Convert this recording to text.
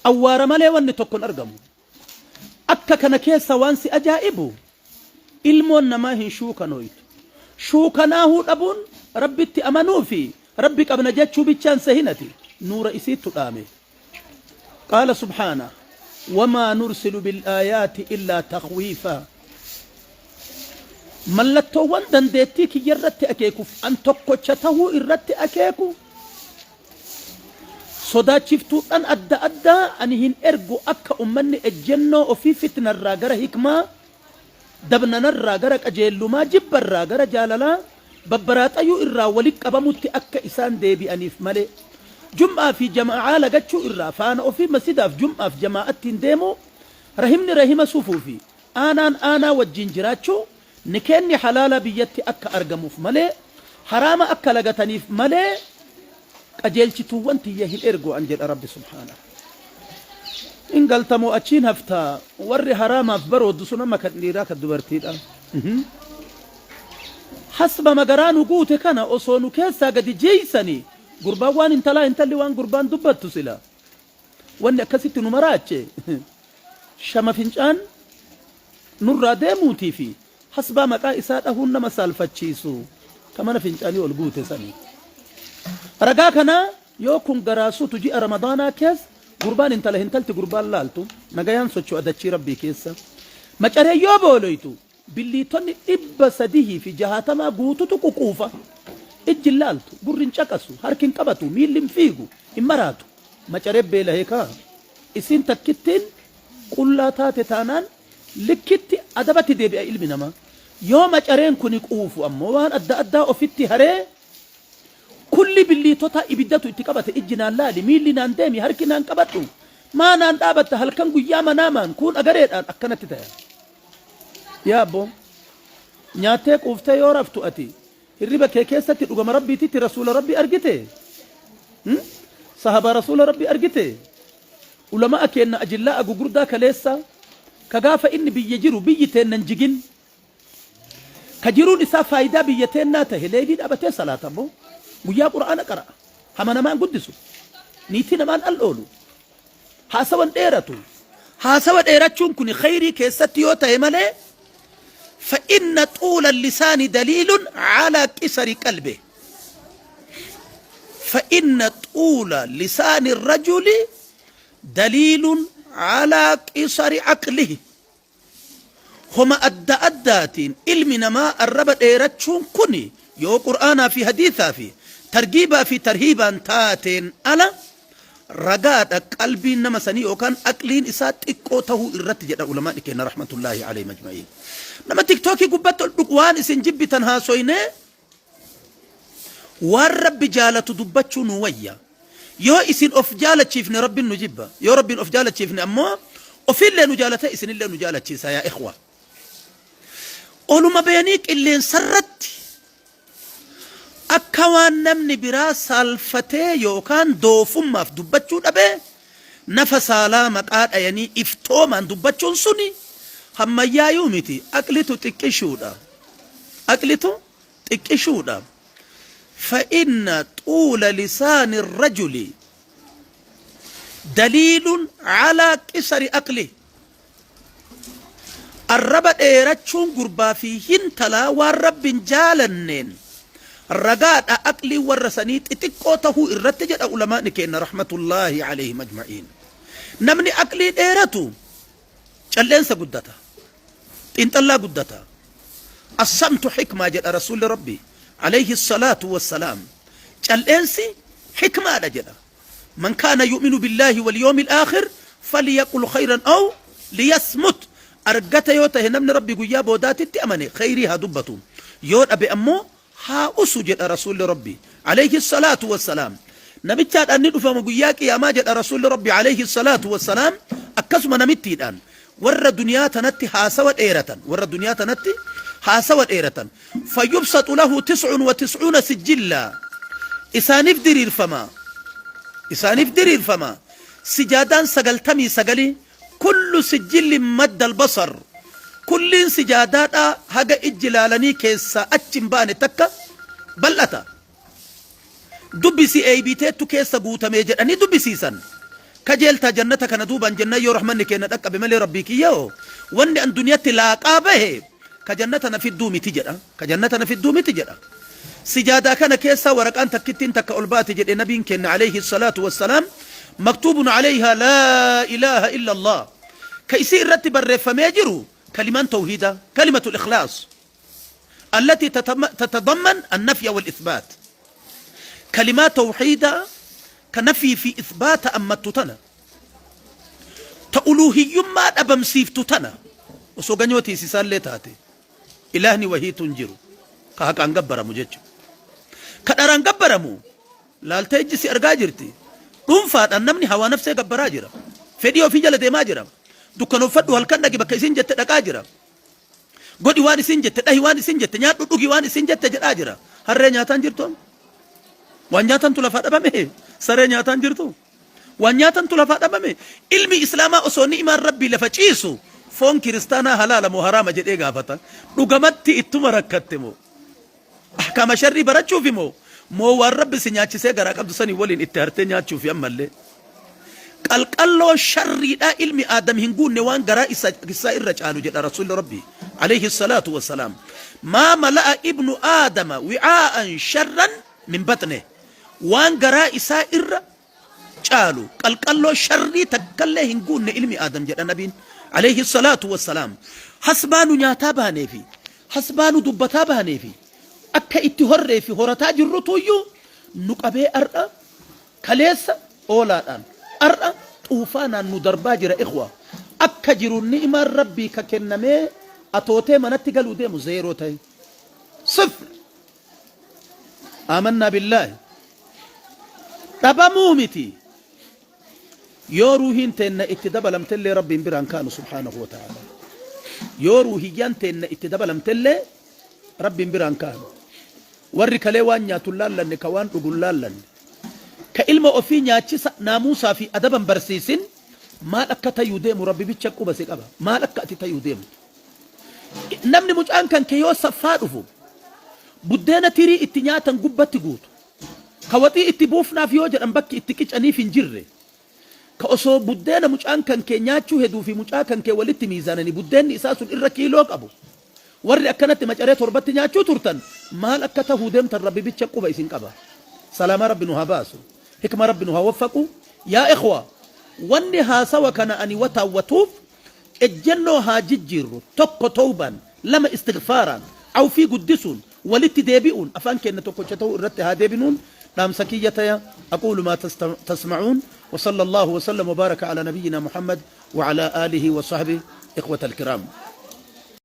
Awwaara malee wanni tokko hin argamu. Akka kana keessa waan si ajaa'ibu ilmoon namaa hin shuukanooytu. Shuukanaahuu dhabuun Rabbitti amanuu fi Rabbi qabna jechuu bichaan sehinati nuura isiittu dhaame. Qaala subhaanah wamaa nursilu bil aayaati illaa takhwiifaa. Mallattoowwan dandeettii kiyya irratti akeekuuf an tokkocha tahuu irratti akeeku Sodaachiftuudhan adda addaa ani hin ergu akka ummanni ejjennoo ofii fitnarraa gara hikmaa, dabnanarraa gara qajeellumaa, jibbarraa gara jaalalaa, babbaraaxayuu irraa wali qabamutti akka isaan deebi'aniif malee. Jum'aa fi jamaa'aa lagachuu irraa faana ofii masjidaaf jum'aaf jamaa'attiin deemuu, rahimni rahima sufuu fi aanaan aanaa wajjiin jiraachuu, Nikeenni halaalaa biyyatti akka argamuuf malee, haraama akka lagataniif malee qajeelchituuwwan tiyya hin ergu an jedha Rabbi subhaanahu. Hin galta moo achiin hafta? Warri haraamaaf baroodu sun amma kan dhiiraa kan dubartiidha. Hasba magaraa nu guute kana osoo nu keessaa gadi jiiysanii gurbaan waan intalaa intalli waan gurbaan dubbattu sila. Wanni akkasitti nu maraache shama fincaan nurraa deemuutii fi hasbaa maqaa isaa dhahuun nama saalfachiisu ka mana fincaanii ol guute sani. Ragaa kanaa yoo kun garaa sutu ji'a Ramadaanaa keessa gurbaan intala hintalti gurbaan laaltu nagayaan socho'a dachii Rabbii keessa. Macaree yoo booloytu Billiitonni 360 guututu ququufa. Ijji hin laaltu, gurri hin caqasu, harki hin qabatu, miilli hin fiigu, hin maraatu. Macaree beelahe kaa. Isiin takkittiin qullaa taate taanaan likkitti adabatti deebi'a ilmi namaa. Yoo macareen kuni quufu ammoo waan adda addaa ofitti haree kulli billiitotaa ibiddatu itti qabate ijji naan laali, miilli naan deemi, harki naan qabadhu, maa naan dhaabatta halkan guyyaa manaamaan kuun agareedhaan akkanatti taya. Yaa abboo, nyaattee quuftee yoo raftu ati hirriba kee keessatti dhugama Rabbiititti Rasuula Rabbii argite? Hmm? Sahabaa Rasuula Rabbii argite? Ulama'a keenna ajillaa'a gugurdaa kaleessaa ka gaafa inni biyya jiru biyyi teenna hin jigin ka jiruun isaa faayidaa biyya teennaa tahe leeylii dhaabatee salaata abboo guyyaa qur'aana qara'a hama namaan guddisu niitii namaan al'oolu Haasawa hin dheeratu. Haasawa dheerachuun kuni khayrii keessatti yoo tahe malee fa inna xuula lisaani daliilun calaa qisari qalbe. Fa inna xuula lisaani rajuli daliilun calaa qisari aqlihi. Homa adda addaatiin ilmi namaa arraba dheerachuun kuni yoo Qur'aanaa fi hadiisaa fi targiibaa fi tarhiibaan taateen ala ragaadha qalbiin nama sanii yookaan aqliin isaa xiqqoo tahuu irratti jedha ulamaani keenna rahmatullaahi alayhim ajma'iin. Nama tiktookii gubbatti ol dhuqu waan isin jibbitan haasoynee Waan Rabbi jaalatu dubbachuu nuu wayya. Yoo isin of jaalachiifne Rabbin nu jibba. Yoo Rabbiin of jaalachiifne ammoo ofiillee nu jaalatee isinillee nu jaalachiisa yaa ikhwa. Oluma bayanii qilleensarratti akka waan namni biraa saalfatee yookaan doofummaaf dubbachuu dhabee nafa saalaa maqaa dhayanii iftoomaan dubbachuun suni hammayyaayuu miti aqlitu xiqqishuudha. Aqlitu xiqqishuudha. Fa inna xuula lisaani rajuli daliilun calaa qisari aqlih. Arraba dheerachuun gurbaa fi hintalaa waan Rabbi hin jaalanneen ragaadha aqliin warra sanii xixiqqoo tahuu irratti jedha ulamaani keenna rahmatullaahi alayhim ajma'iin. Namni aqlii dheeratu Calleensa guddata. Xiinxallaa guddata. As-samtu hikmaa jedha Rasuulli Rabbii alayhi salaatu wassalaam. Calleensi hikmaadha jedha. Man kaana yu'minu billaahi wal yawmil aakhir falyaqul khayran aw liyasmut. Argata yoo tahe namni Rabbi guyyaa boodaatitti amane khayrii haa dubbatu. Yoo dhabe ammoo haa usu jedha Rasuulli Rabbii alayhi salaatu wassalaam. Namichaadhaan ni dhufama guyyaa qiyaamaa jedha Rasuulli Rabbii alayhi salaatu wassalaam. Akkasuma namittiidhaan warra duniyaa tanatti haasawa dheeratan warra duniyaa tanatti haasawa dheeratan fayyubsaxu lahu tis'un wa tis'uuna sijjillaa isaaniif diriirfama isaaniif diriirfama sijaadaan 99 Kullu sijjillin madda albasar, kulliin sijaadaadhaa haga ijji laalanii keessaa achi hin baane takka bal'ata. Dubbisi eeybii teettu keessa guutamee jedhanii dubbisiisan. Kajeeltaa jannata kana duubaan jennaan yoo rahmanni keenna dhaqqabe malee Rabbii kiyyoo wanni an duniyatti laaqaa bahe ka jannata na fidduu miti jedha. Ka jannata na fidduu miti jedha. Sijaadaa kana keessaa waraqaan takkittiin takka ol baate jedhe nabiin keenna alayhi salaatu wassalaam maktuubun alayhaa laa ilaaha illa Allah. Ka isii irratti barreeffamee jiru kalimaan tawhiidaa kalimatul ikhlaas. التي تتضمن النفي والإثبات كلمات توحيدا كنفي في إثبات أمتو تنا تألوهيما أبمسيفتو تنا osoo ganyoo tiisisaallee taate ilaahni wahiitu hin jiru ka haqaan gabbaramu jechu ka dharaan gabbaramu laaltee ijji si argaa jirti dhuunfaadhaan namni hawaa nafsee gabbaraa jira fedhii ofii jala deemaa jira dukkanoffadhu halkan dhaqi bakka isin jette dhaqaa jira Godhi waan isin jette, dhahi waan isin jette, nyaadhu dhugi waan isin jette jedhaa jira. Harree nyaataan jirtu amma? Waan nyaatantu lafaa dhabame? Saree nyaataan jirtu? Waan nyaatantu lafaa dhabame? Ilmi Islaamaa osoo ni'imaan Rabbii lafa ciisu foon kiristaanaa halaala moo haraama jedhee gaafata. Dhugamatti ittuma rakkatte moo? Ahkaama sharrii barachuufi moo? Moo waan Rabbi si nyaachisee garaa qabdu sanii waliin itti hartee nyaachuufi ammallee? Qalqalloo sharriidhaa ilmi Aadam hin guunne waan garaa isa isaa irra caalu jedha Rasuulli Rabbii alayhi salaatu wassalaam. Maa mala'a ibnu Aadama wi'aa'an sharran min baxne. Waan garaa isaa irra caalu qalqalloo sharrii takkallee hin guunne ilmi Aadam jedha Nabiin alayhi salaatu wassalaam. Hasbaa nu nyaataa baanee fi hasbaa nu dubbataa baanee fi akka itti horree fi horataa jirrutuyyuu nu qabee ar'a Kaleessa oolaadhaan, ar'a xuufaanaan nu darbaa jira ikhwa. Akka jiru ni'maan Rabbii ka kennamee atootee manatti galuu deemu zeeroo tahe. Sifr. Aamannaa billaahi. Dhabamuu miti. Yoo ruuhiin teenna itti dabalamtellee Rabbiin biraan kaanu subhaanahu wa ta'ala. Yoo ruuhiyyaan teenna itti dabalamtellee Rabbiin biraan kaanu. Warri kalee waan nyaatu hin laallanne, ka waan dhugu hin laallanne, ka ilma ofii nyaachisa, naamuusaa fi adaba hin barsiisin, maal akka tayuu deemu Rabbi bicha quba si qaba. Maal akka ati tayuu deemtu. Namni mucaan kan kee yoo saffaa dhufu, buddeena tirii itti nyaatan gubbatti guutu, ka waxii itti buufnaaf yoo jedhan bakki itti qicaniif hin jirre, ka osoo buddeena mucaan kan kee nyaachuu heduu fi mucaa kan kee walitti miizaananii buddeenni isaa sun irra kiiloo qabu, Warri akkanatti macaree torbatti nyaachuu turtan maal akka tahuu deemtan Rabbi bicha quba isin qaba. Salaamaa Rabbi nu haa baasu. Hikma Rabbi nu haa waffaqu. Yaa ikhwa wanni haasawa kana ani wataawwatuuf ejjennoo haa jijjiirru tokko towbaan lama istighfaaraan awfii guddisuun walitti deebi'uun afaan keenna tokkocha tahuu irratti haa deebinuun dhaamsa kiyya taya aquulu maa tasma'uun wa sallallahu wa sallam wa baaraka ala nabiyyina Muhammad wa ala aalihi wa sahbihi ikhwata alkiraam.